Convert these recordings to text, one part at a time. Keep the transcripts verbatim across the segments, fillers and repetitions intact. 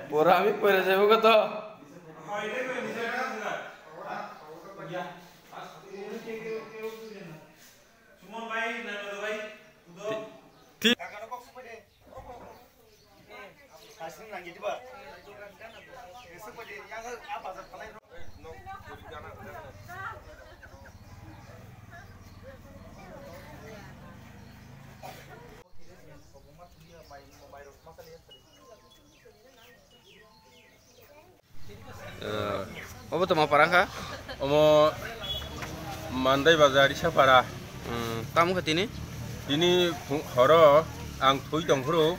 Pura ami pore jebo ko to. Ti- Eh, obo tongma para wngkha? Omo Mandai Bazar, Isapara. Hmm, tamo kha tini? Tini phung-, horo ang thwi tongphuru.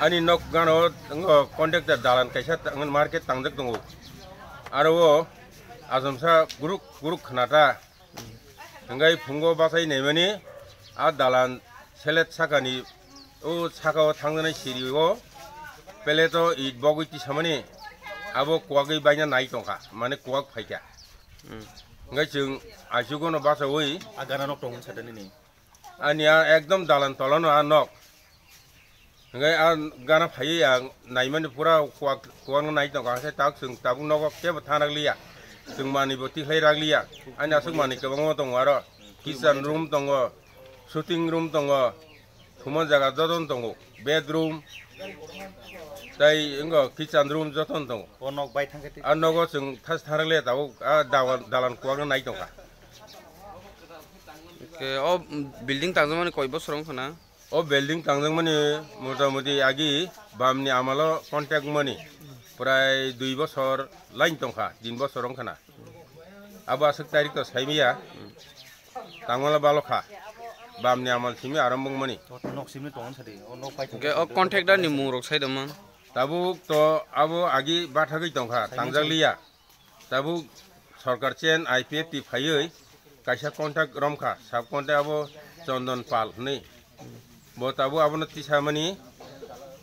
Ani nok gano wngo contractor dalan kaisa ta-, market tangjak tongo. Aro o asomsa guruk guruk khnata. Hingkai phungo bachai naimani a dalan selet sakani o saka o thangjaknai siri o plate o it bogwi tisamani abo kuwagwi baina nai tongkha, mane kuwak phaikha. Hmm. Hingkai chwng aisugo no bachawi. A gana nok tongo sata nini? Ani a ekdom dalan tolano a nok. Hingke a gana phaiwi ang naimani pura kuwak, kuwakno nai tongkha, hingke tak chwng tabuk nogo kebo thangrakliya, chwng manwi bo tikhlai rakliya, ani aswk manwi kwbangma tongo aro, kitchen room tongo, sitting room tongo, thumani jaga jotono tongo, bedroom, tei wngkha kitchen room jotono tongo. O nok bai thangkhe tei? A nogo chwng thas thangrakliya tabuk a dalan, dalan kuwakno nai tongkha. Hingke o building tangjakmani koi bosor wngkha na? O building tangjakmani motamoti agi bamni amalo contact mani prai dui bosor line tongkha, tin bosor wngkhana. Abo aswk tarik to saimaya, tangmala balokha, bamni amal simi arombong mani. O nok simi tongo sadi, o nok pai Hingke o contractor ni mung rok sai doma? Tabuk to abo agi bathagwi tongkha, tangjakliya. Tabuk sorkar chen I P F T phaiwi kaisa contact romkha, sub contact abo Chondon Pal hwnwi. Bo tabuk abono tisamani,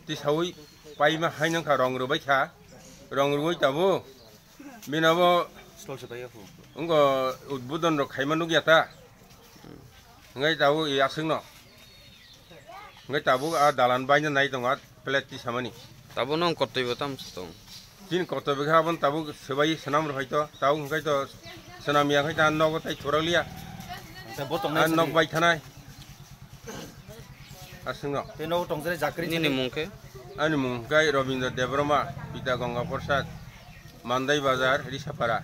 tisawi paima hai nangkha, rong rwbaikha. Rong rwwi tabuk bini abo wngkha udbodon rok khaima nukya ta. Hwnkhai tabuk i aswkno. Hwnkhai tabuk a dalan baina nai tongo a plate tisamani. Tabuk nwng kotoi bo tamo se tong? Chini kotoi bo khe aboni tabuk swbai swnam rw hai to. Tabuk hwnkhai to swnam ya khai ta nogo tai thurak liya. Bo tongnai A nok sadi. Bai thanai. Aswkno. Tei nogo tongjaknai jakri Nini sadi. Mung khe? Ani mung hwnkhai Robindra Debbarma, Pita Ganga Prasad, Mandai Bazar, Risapara.